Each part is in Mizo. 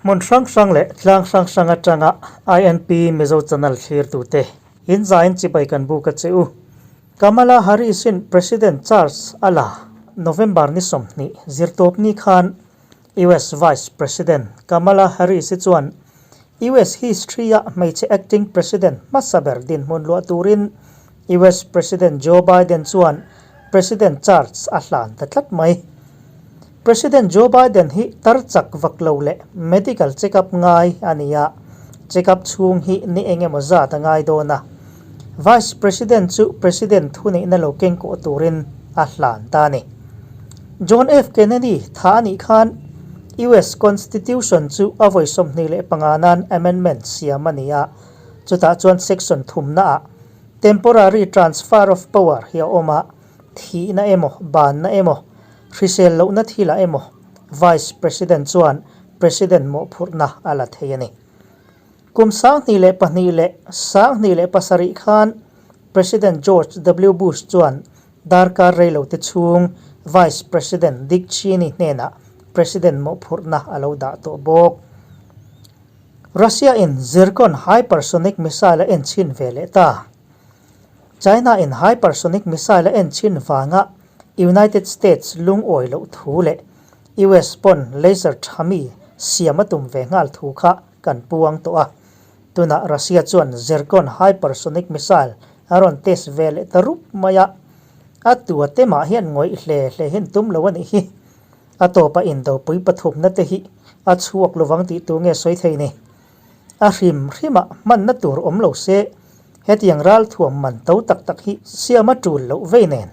Hmun hrang hrang leh tlang hrang hrang atanga INP Mizo Channel thlirtute in zain chibai kan buk a che u. Kamala Harris-in President Charles a la November ni 20 zirtawpni khan US Vice President Kamala Harris-i chuan US history-a hmeichhe acting president hmasa ber dinhmun luah turin US President Joe Biden chuan President charge a hlan ta tlat mai. President Joe Biden hi tar chak vak lo leh medical check-up ngai a ni a, check-up chhung hi ni eng emaw zat a ngai dawn a. Vice President chu President thuneihna lo keng kawh turin a hlan ta a ni. John F. Kennedy tha a nih khan US Constitution chu a vawi 25 nan amendment siam a ni a, chutah chuan section thumnaah Temporary Transfer of Power hi a awm a, thihna emaw, banna emaw, hrisel lohna thilah emaw Vice President chuan President mawhphurhna a la thei a ni. Kum 2002 leh 2007 khan President George W. Bush chuan darkar reilote chhung Vice President Dick Cheney hnenah President mawhphurhna a lo dah tawh bawk. Russia in Zircon hypersonic missile a enchhin ve leh ta. China in hypersonic missile a enchhin vanga United States lungawi loh thu leh US pawn laser tha mi siam a tum ve nghal thu kha kan puang tawh a. Tunah Russia chuan Zircon hypersonic missile a rawn test ve leh ta rup mai a, a tua te mah hian ngawih hle hle hian tum lo a nih hi. A tawpa indopui pathumna te hi a chhuak lovang tih tu nge sawi thei ni? A hrim hrimah hmanna tur awm lo se, hetiang ralthuam man to tak tak hi siam a tul loh vei nen.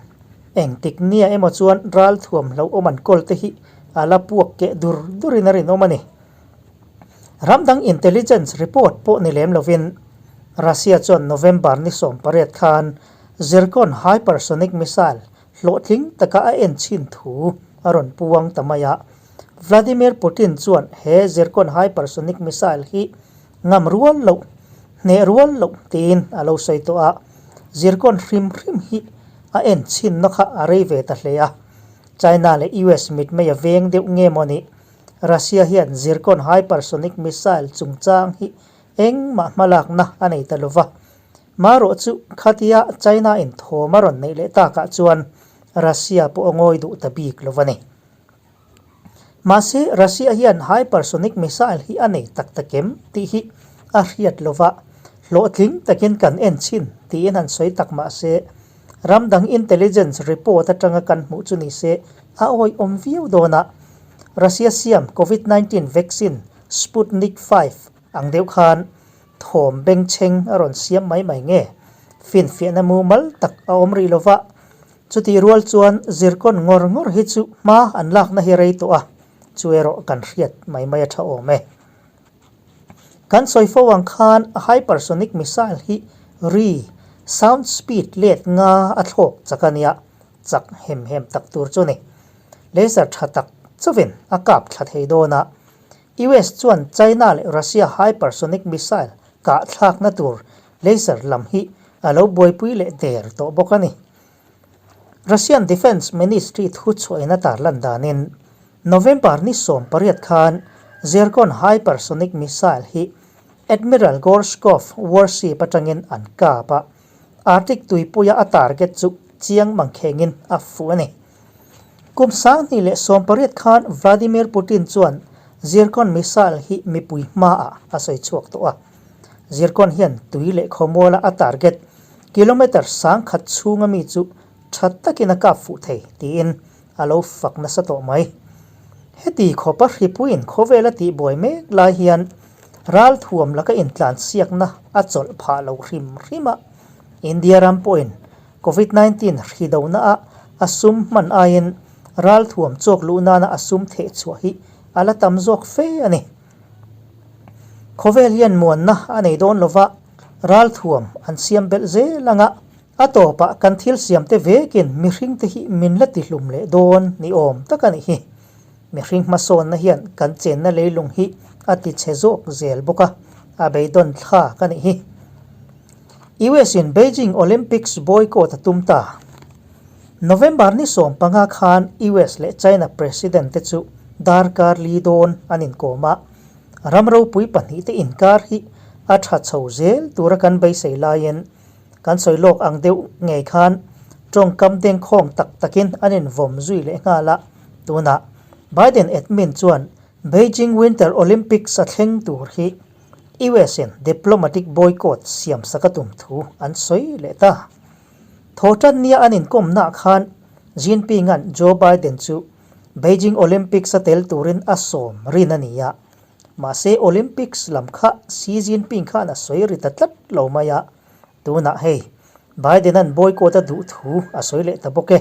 Engtik nia emaw chuan ralthuam hlauhawm an kawl te hi a la puak keh dur durin a rinawm a ni. Ramdang intelligence report pawh ni lem lovin Russia chuan November ni 18 khan Zircon hypersonic missile hlawhtling taka a en chhin thu a rawn puang ta mai a. Vladimir Putin chuan he Zircon hypersonic missile hi ngam rual loh, hneh rual loh tiin a lo sawi tawh a. Zircon hrim hrim hi a en chhinna kha a rei ve ta hle a. China leh US mitmei a veng deuh nge maw ni? Russia hian Zircon hypersonic missile chungchang hi engmah hmalakna a nei ta lova. Marawh chu khatia China in thawm a rawn neih leh takah chuan Russia pawh a ngawi duh ta bik lo a ni. Mahse, Russia hian hypersonic missile hi a nei tak tak em tih hi a hriat lova, hlawhtling takin kan en chhin tiin han sawi tak mahse, ram dang intelligence report atanga kan hmuh chu nise a awihawm viau dawn a. Russia siam Covid 19 vaccine Sputnik V ang deuh khan thawm bengchheng a rawn siam mai mai nge? Finfiahna mumal tak a awm rih lova, chutih rual chuan zirkawn ngawr ngawr hi chu hma an lakna hi rei tawh a, chu erawh kan hriat mai mai a tha awm e. Kan sawi fo ang khan hypersonic missile hi ri, sound speed, let nga a thlawk chak a nia, chak hem hem tak tur chu a ni. Laser tha tak chauhin a kap thla thei dawn a, US chuan China leh Russia hypersonic missile kah thlakna tur laser lam hi a lo buaipui leh der tawh bawk a ni. Russian Defence Ministry thuchhuahin a tarlan danin November ni 18 khan Zircon hypersonic missile hi Admiral Gorshkov warship atangin an kap a, Arctic tuipuia a target chu chiang mangkhengin a fuh a ni. Kum 2018 khan Vladimir Putin chuan Zircon missile hi mipui hmaah a sawi chhuak tawh a. Zircon hian tui leh khawmuala a target kilometre 1000 chhunga mi chu tha takin a kap fuh thei tiin a lo fak nasa tawh mai. Heti khawpa hripuiin khawvel a tihbuai mek lai hian ralthuam laka intlansiakna a chawlh phah lo hrim hrim a, India ram pawhin Covid 19 hri dona a a sum hman aiin ralthuam chawk luh nana a sum theh chhuah hi a la tam zawk fe a ni. Khawvel hian muanna a nei dawn lova, ralthuam an siam belh zel anga a tawpah kan thil siamte vekin mihringte hi min la tihlum leh dawn ni awm tak a nih hi. Mihring hmasawnna hian kan chenna leilung hi a tichhe zawk zel bawk a, a beidawn thlak a nih hi. US in Beijing Olympics boycott a tum ta. November ni 15 khan US leh China President te chu darkar li dawn an inkawm a. Ram ropui pahnihte inkar hi a tha chho zel tura kan beisei laiin kan sawi lawk ang deuh ngei khan tawngkam dengkhawng tak takin an invawm zui leh nghal a. Tunah Biden admin chuan Beijing Winter Olympics a thleng tur hi US in diplomatic boycott siam sak a tum thu an sawi leh ta. Thawhtan nia an inkawmnaah khan Jinping-a'n Joe Biden chu Beijing Olympics a tel turin a sawm rin a ni a, mahse Olympics lam kha Xi Jinping khan a sawi ri ta tlat lo mai a, tunah hei Biden-a'n boycott a duh thu a sawi leh ta bawk e.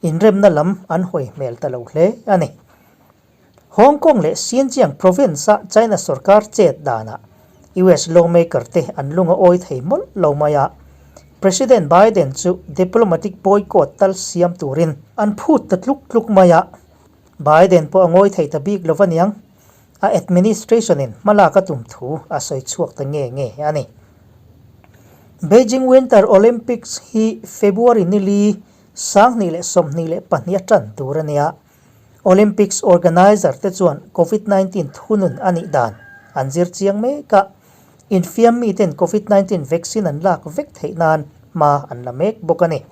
Inremna lam an hawi hmel ta lo hle a ni. Hong Kong leh Xinjiang province-a China sorkar chet danah US lawmaker te an lung a awi thei mawlh lo mai a, President Biden chu diplomatic boycott tal siam turin an phut ta tluk tluk mai a, Biden pawh a ngawi thei ta bik lo aniang, a administration-in hmalak a tum thu a sawi chhuak ta nge nge a ni. Beijing Winter Olympics hi February nili 2024 a tan tur a nia. Olympics organiser te chuan Covid 19 thunun a nih dan an zir chiang mek a, infiam miten Covid 19 vaccine an lak vek theih nan hma an la mek bawk a ni.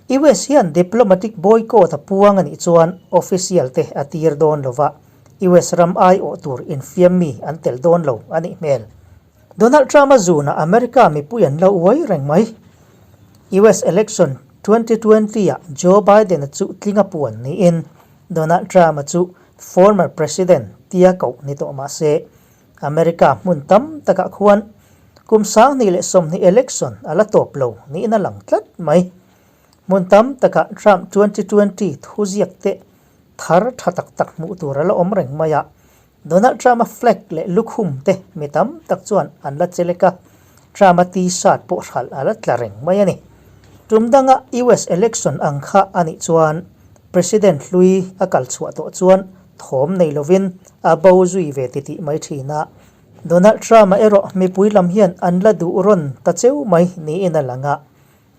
US hian diplomatic boycott a puang a nih chuan official te a tir dawn lo va, US ram aiawh tur infiam mi an tel dawn lo a nih hmel. Donald Trump-a zunah America mipui an lo uai reng mai. US election 2020-ah Joe Biden-a chu tling a puan niin Donald Trump-a chu former president tia koh ni tawh mah se, America hmun tam takah khuan kum 2020 election a la tawp lo niin a lang tlat mai. Hmun tam takah Trump 2020 thuziak te thar tha tak tak hmuh tur a la awm reng mai a. Donald Trump-a flag leh lukhum te mi tam tak chuan an la chelek a, Trump-a T-shirt pawh hralh a la tla reng mai a ni. Tum danga US election ang kha a nih chuan President hlui a kal chhuah tawh chuan thawm nei lovin a bo zui ve titih mai thin a. Donald Trump-a erawh mipui lam hian an la duh rawn ta cheu mai niin a lang a,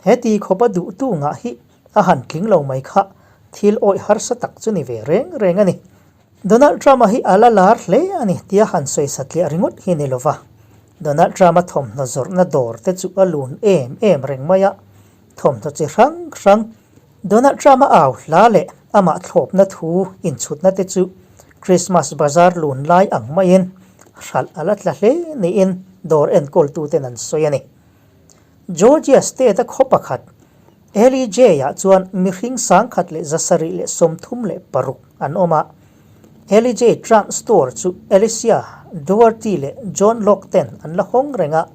heti khawpa duhtu ngah hi a han tling lo mai kha thil awih harsa tak chu ni ve reng reng a ni. Donald Trump-a hi a la lar hle a ni tia han sawi satliah ringawt hi ni lova, Donald Trump-a thawmhnaw zawrhna dawr te chu a lun em em reng mai a, thawmhnaw chi hrang hrang Donald Trump-a au hla leh amah thlawpna thu inchhutna te chu Christmas bazar lun lai ang maiin hralh a la tla hle niin dawr enkawltuten an sawi a ni. Georgia State-a khaw pakhat, LEJ-ah chuan mihring 1736 an awm a. LEJ Trump Store chu Alicia Doherty leh John Locke ten an la hawng reng a.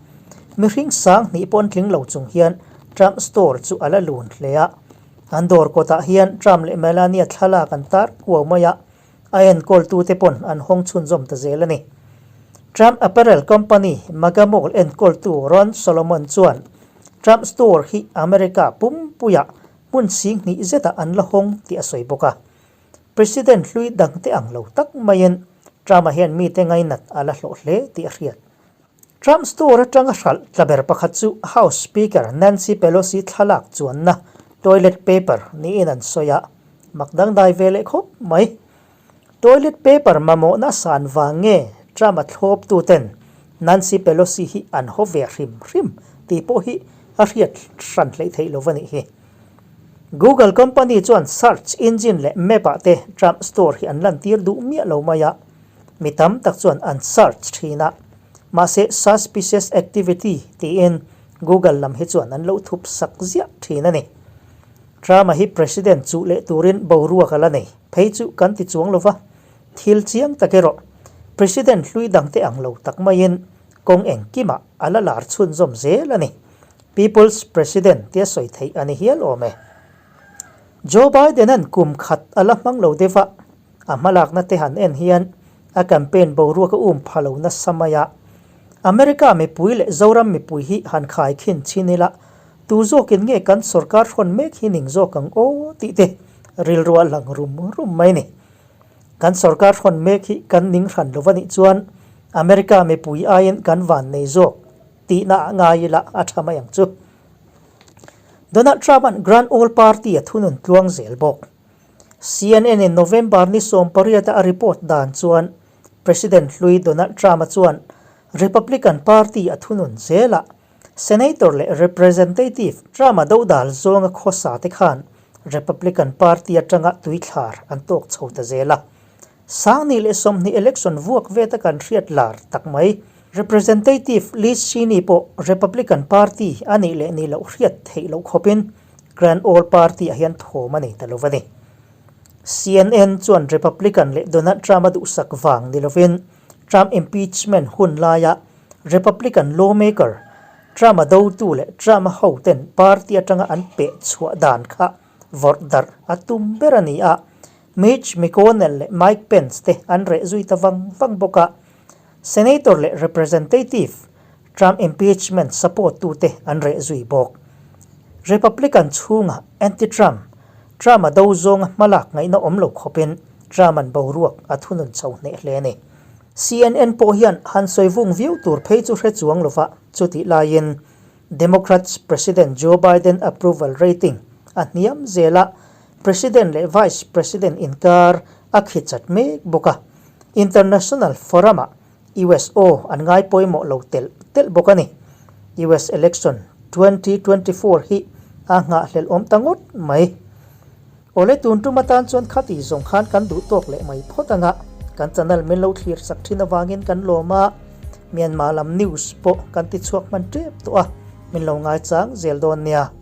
Mihring 2000 pawh an tling lo chung hian Trump Store chu a la lun hle a. An dawr kawtah hian Trump leh Melania thlalak an tar kuau mai a. A enkawltute pawn an hawng chhunzawm ta zel a ni. Trump Apparel Company MAGA Mall enkawltu Ron Solomon chuan Trump Store hi America pumpuiah hmun 2000 zetah an la hawng tih a sawi bawk a. President hlui dangte ang lo tak maiin Trump-a hian mite ngainat a la hlawh hle tih a hriat. Trump Store atanga hralh tla ber pakhat chu House Speaker Nancy Pelosi thlalak chuanna toilet paper niin an sawi a, mak dangdai ve leh khawp mai. Toilet paper mamawhna san vang nge Trump-a thlawptuten Nancy Pelosi hi an haw ve hrim hrim tih pawh hi a hriat hran hleih theih lo a nih hi. Google company chuan search engine leh map-ah te Trump Store hi an lantir duh miah lo mai a. Mi tam tak chuan an search thin a, mahse suspicious activity tiin Google lam hi chuan an lo thup sak ziah thin a ni. Trump-a hi President chuh leh turin boruak a la nei phei chu kan ti chuang lo va, thil chiang tak erawh President hlui dangte ang lo tak maiin kawng engkimah a la lar chhunzawm zel a ni. People's President tia sawi theih a ni hial awm e. Joe Biden-a'n kum khat a la hmang lo deuh a, A hmalakna te han en hian a campaign boruak a um pha lo nasa mai a. America mipui leh Zoram mipui hi han khai khin chin ila, tu zawkin nge kan sorkar hrawn mek hi ning zawk ang aw tih te rilru a lang rum rum mai ni. Kan sorkar hrawn mek hi kan ning hran lo va nih chuan America mipui aiin kan van nei zawk tihna ah ngai ila a tha mai ang chu. Donald Trump-a'n Grand Old Party a thunun tluang zel bawk. CNN in November ni 18 a report dan chuan. President hlui Donald Trump-a chuan Republican Party a thunun zel a, Senator leh Representative Trump-a dodal zawnga khawsa te khan Republican Party atanga tuithlar an tawk chho ta zel a. Sangni leh 20 election vuak veta kan hriat lar tak mai. Representative Liz Cheney pawh Republican Party a nih leh nih loh hriat theih loh khawpin Grand Old Party ah hian thawm a nei ta lo a ni. CNN chuan Republican leh Donald Trump a duhsak vang ni lovin Trump impeachment hun laia Republican lawmaker Trump-a dotu leh Trump-a hoten party atanga an peh chhuah dan kha vawrh darh a tum ber a ni a, Mitch McConnell leh Mike Pence te an reh zui ta vang vang bawk a, Senator leh Representative Trump impeachment support tute an reh zui bawk. Republican chhunga anti-Trump, Trump-a do zawnga hmalak ngaihna awm lo khawpin Trump-a'n boruak a thunun chho hneh hle a ni. CNN pawh hian han sawi vung viau tur phei chu hre chuang lova, chutih laiin Democrats President Joe Biden approval rating a hniam zel a, President leh Vice President inkar a khi chat mek bawk a, International Forum-ah USO an ngai pawimawh lo telh telh bawk a ni. US Election 2024 hi a nghahhlelh awm ta ngawt mai. Awle tun tum atan chuan khati zawng khan kan duh tawk leh mai phawt anga kan channel min lo thlir sak thin avangin kan lawm a, Myanmar lam news pawh kan ti chhuak hman tep tawh a, min lo ngaichang zel dawn nia.